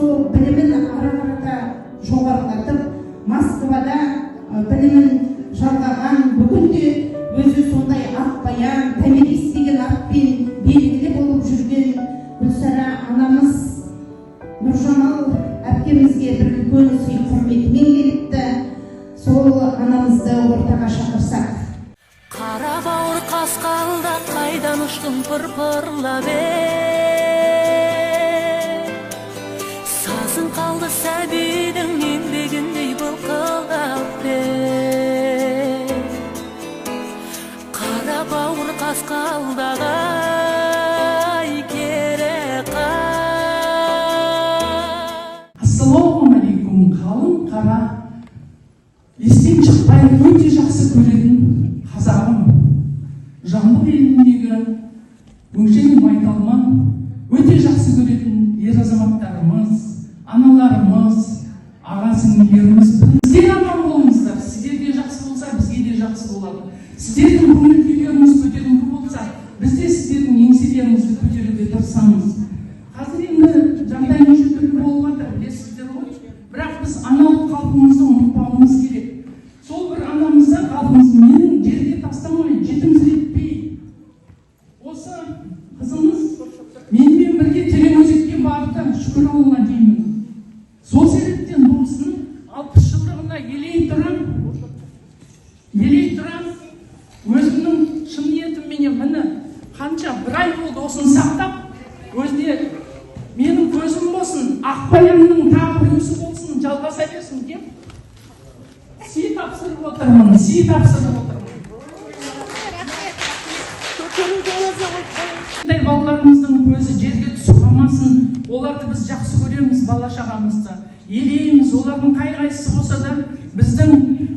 Сол білімін ары қарата жоғарылатып, Москвада білімін жалғаған, бүгінде өзі сондай Ақбаян, Томирис деген атпен белгілі болып жүрген Гүлсара анамыз Нұржамал әпкемізге бір үлкен сый құрметімен келіпті. Сол анамызды ортаға шақырсақ. Қара бауыр қасқалдақ, қайдан ұштың пыр-пырлап, ей? Сазың қалды сәбидің еңбегіндей былқылдап, ей. Қара бауыр қасқалдақ, ай, кере қай. Ассалаумағалейкум, қалың қара естен шықпай өте жақсы көретін қазағым, Жамбыл еліндегі өңшең майталман, өте жақсы көретін ер азаматтарымыз, аналарымыз, аға сіңлілеріміз, сіздер аман болыңыздар. Сіздерге жақсы болса, бізге де жақсы болады. Сіздердің көңіл күйлеріңіз көтеріңкі болса, біз де сіздердің еңселеріңізді көтеруге тырысамыз. Қазір енді жағдай неше түрлі болып жатыр, білесіздер ғой, бірақ біз аналық қалпымызды ұмытпауымыз керек. Сол бір анамызды қалпымыз менің жерге тастамай, жетімсіретпей, осы қызымыз менімен бірге Тереңөзекке барды, шүкір Алла деймін. Сол себептен бұл кісінің 60 жылдығына елей тұра өзімнің шын ниетімменен, міне, қанша бір ай болды осыны сақтап, өзіне менің көзім болсын, Ақбаянның тағы біреусі болсын, жалғаса берсін деп сый тапсырып отырмын, сый тапсырып отырмын. Кішкентай балаларымыздың көзі жерге түсіп қалмасын. Оларды біз жақсы көреміз, бала шағамызды елейміз. Олардың қай қайсысы болса да біздің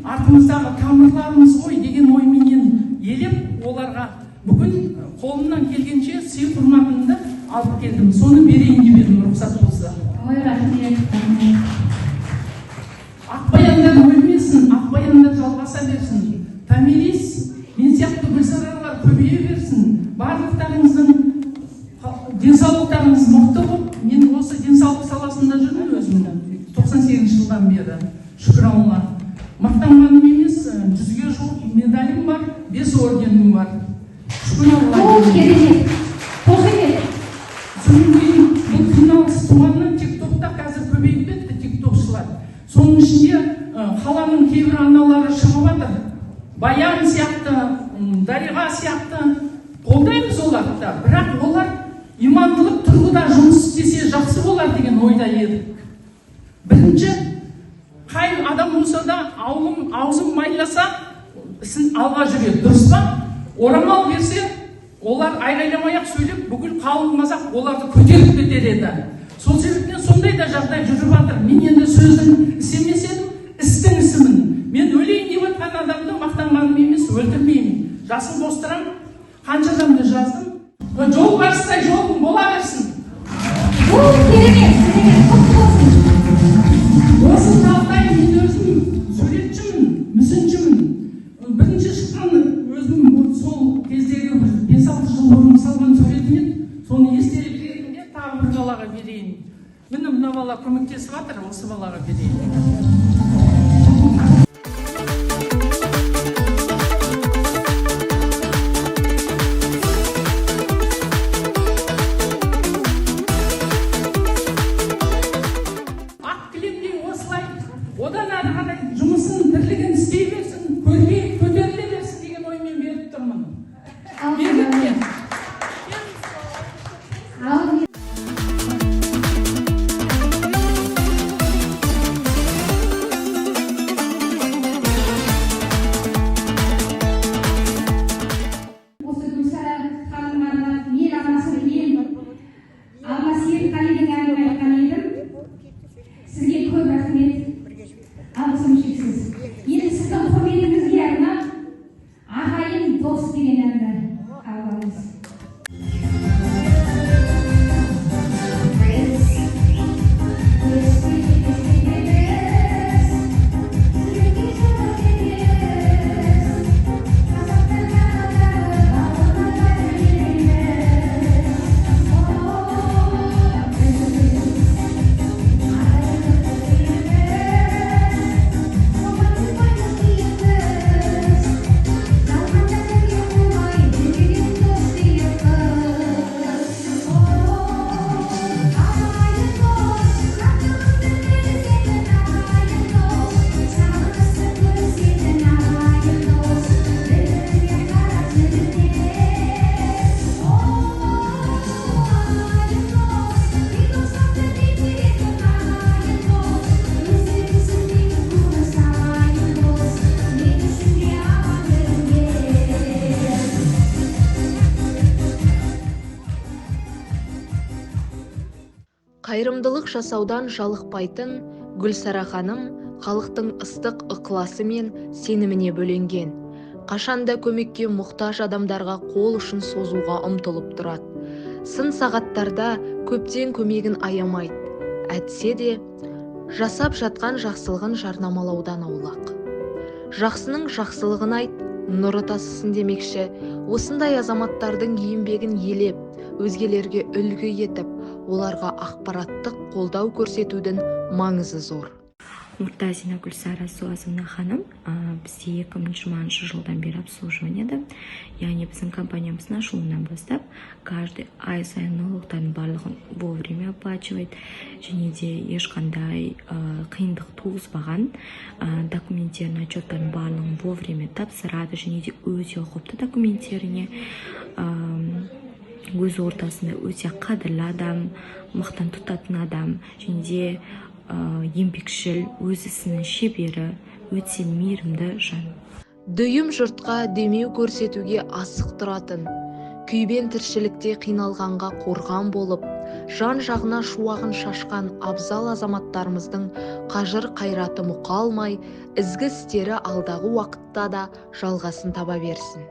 артымыздағы тамырларымыз ғой деген ойменен елеп, оларға бүгін қолымнан келгенше сый құрметімді алып келдім. Соны берейін деп едім, рұқсат болса. Ой, рахмет, рахмет. Ақбаяндар өлмесін, Ақбаяндар жалғаса берсін, Томирис мен сияқты Гүлсаралар көбейе берсін. Барлықтарыңыздың денсаулықтарыңыз мықты болып, мен осы денсаулық саласында жүрмін өзім 98 жылдан бері, шүкір Алла. Мақтанғаным емес, 100-ге жуық медалім бар, бес орденім бар, шүкір Алла. О, керемет, қошемет. Содан кейін бұл қиналыс туғаннан тик токта қазір көбейіп кетті тиктокшылар. Соның ішінде қаланың кейбір аналары шығып жатыр, Баян сияқты, Дариға сияқты. Қолдаймыз оларды да, бірақ олар имандылық тұрғыда жұмыс істесе жақсы болар деген ойда едік. Бірінші, қай адам болса да, аулым аузын майласа, ісін алға жүреді, дұрыс па? Орамал берсе, олар айғайламай ақ сөйлеп, бүкіл қалың қазақ оларды көтеріп кетер еді. Сол себептен сондай да жағдай жүріп жатыр. Мен енді сөздің ісі емес едім, істің ісімін. Мен өлейін деп жатқан адамды, мақтанғаным емес, өлтірмеймін, жасын қостырамын. Қанша адамды жаздым. Жолбарыстай жолың бола берсін. О, керемет, керемет, құтты болсын. Осы жағдай, мен өзім суретшімін, мүсіншімін. Бірінші шыққан өзім сол кездегі бір 5-6 жыл бұрын салған суретім еді. Соны естелік ретінде тағы бір балаға берейін. Міне, мына бала көмектесіп жатыр, осы балаға берейін. Ақ кілемдей осылай одан әрі қарай жұмысын, тірлігін істей берсін, көркейіп көтеріле берсін деген оймен беріп тұрмын. Берілген. Әумин. Осы Гүлсара ханымға арнап ел анасы деген Алма Серікқалидың әнін айтқан едім. Сізге көп рахмет, алғысым шексіз. Енді сіздің құрметіңізге арнап «Ағайын дос» деген әнді аламыз. Біз өспей, жүрекке жол емес, қазақтың адамы бауырға елеміз. О, біз Қайырымдылық жасаудан жалықпайтын Гүлсара ханым халықтың ыстық ықыласы мен сеніміне бөленген. Қашанда көмекке мұқтаж адамдарға қол ұшын созуға ұмтылып тұрады. Сын сағаттарда көптен көмегін аямайды. Әйтсе де, жасап жатқан жақсылығын жарнамалаудан аулақ. Жақсының жақсылығын айт, нұры тасысын демекші, осындай азаматтардың еңбегін елеп, өзгелерге үлгі етіп, оларға ақпараттық қолдау көрсетудің маңызы зор. Муртазина Гүлсара Суазовна ханым бізде 2020 жылдан бері обслуживаниеда, яғни біздің компаниямыздың ашылуынан бастап каждый ай сайын налогтардың барлығын вовремя оплачивает және де ешқандай қиындық туғызбаған, документтерін, отчеттарын барлығын вовремя тапсырады және де өте ұқыпты документтеріне, өз ортасында өте қадірлі адам, мақтан тұтатын адам және де еңбекшіл, өз ісінің шебері, өте мейірімді жан. Дүйім жұртқа демеу көрсетуге асық тұратын, күйбең тіршілікте қиналғанға қорған болып, жан жағына шуағын шашқан абзал азаматтарымыздың қажыр қайраты мұқалмай, ізгі істері алдағы уақытта да жалғасын таба берсін.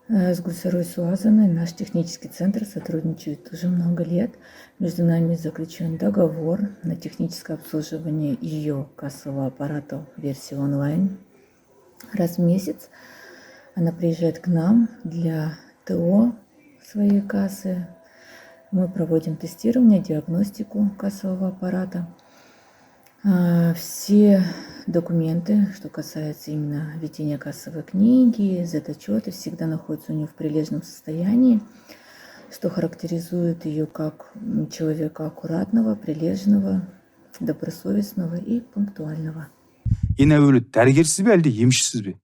С Гульсарой Суазовной наш технический центр сотрудничает уже много лет. Между нами заключен договор на техническое обслуживание ее кассового аппарата версии онлайн. Раз в месяц она приезжает к нам для ТО своей кассы. Мы проводим тестирование, диагностику кассового аппарата. Все документы, что касается именно ведения кассовой книги, Z-отчеты, всегда находятся у нее в прилежном состоянии, что характеризует ее как человека аккуратного, прилежного, добросовестного и пунктуального. Ең әуелі дәрігерсіз бе, әлде емшісіз бе?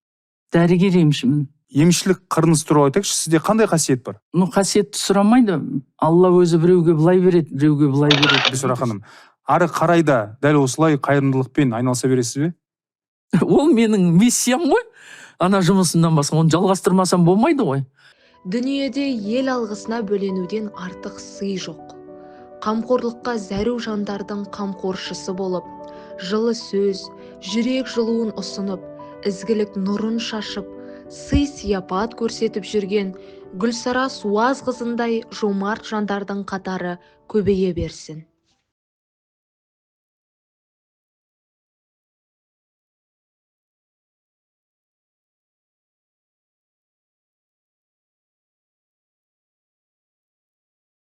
Дәрігер, емшімін. Емшілік қырыңыз туралы айтайықшы, сізде қандай қасиет бар? Ну, қасиетті сұрамайды, Алла өзі біреуге былай береді, біреуге былай береді. Гүлсара ханым, ары қарай да дәл осылай қайырымдылықпен айналыса бересіз бе? Ол менің миссиям ғой, ана жұмысымнан басқа оны жалғастырмасам болмайды ғой. Дүниеде ел алғысына бөленуден артық сый жоқ. Қамқорлыққа зәру жандардың қамқоршысы болып, жылы сөз, жүрек жылуын ұсынып, ізгілік нұрын шашып, сый сияпат көрсетіп жүрген Гүлсара Суазқызындай жомарт жандардың қатары көбейе берсін.